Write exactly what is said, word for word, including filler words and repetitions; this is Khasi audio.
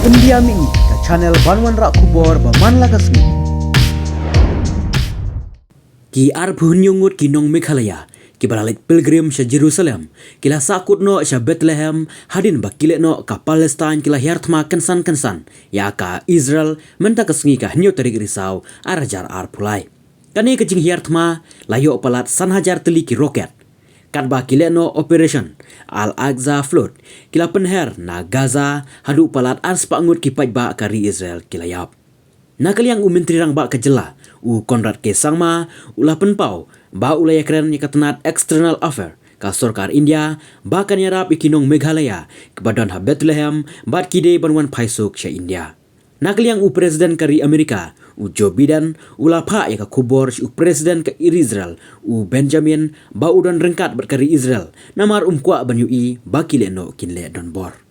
India Mihni, ka channel ban wanrah khubor ba man la ka sngi. Ki arphew hynñiew ngut ki nong Meghalaya kiba la leit pilgrim sha Jerusalem ki la sahkut noh sha Bethlehem hadien ba ki lehnoh ka Palestine ki la hiar thma kynsan kynsan ïa ka Israel mynta ka sngi, ka hynñiew tarik Risaw ar hajar arphew lai. Kane ka jinghiar thma la ïoh palat san hajar tylli ki roket. Katba ki lehnoh Operation Al-Aqsa Flood ki la pynher na Gaza haduh palat arspah ngut ki paidbah ka ri Israel ki la ïap. Na ka liang u Myntri Rangbah ka jylla, u Conrad K Sangma, u la pynpaw ba u la ïakren ïa ka tnad External Affair ka sorkar India ba kan ïarap ïa ki nong Meghalaya kiba don ha Bethlehem bad ki dei ban wan phai suk sha India. Na ka liang u President ka ri Amerika, u Joe Biden, u la phah ïa ka khubor sha u President ka ri Israel, u Benjamin, ba u don ryngkat bad ka ri Israel namar um kwah ban ïohi ba ki lehnoh kin leh donbor.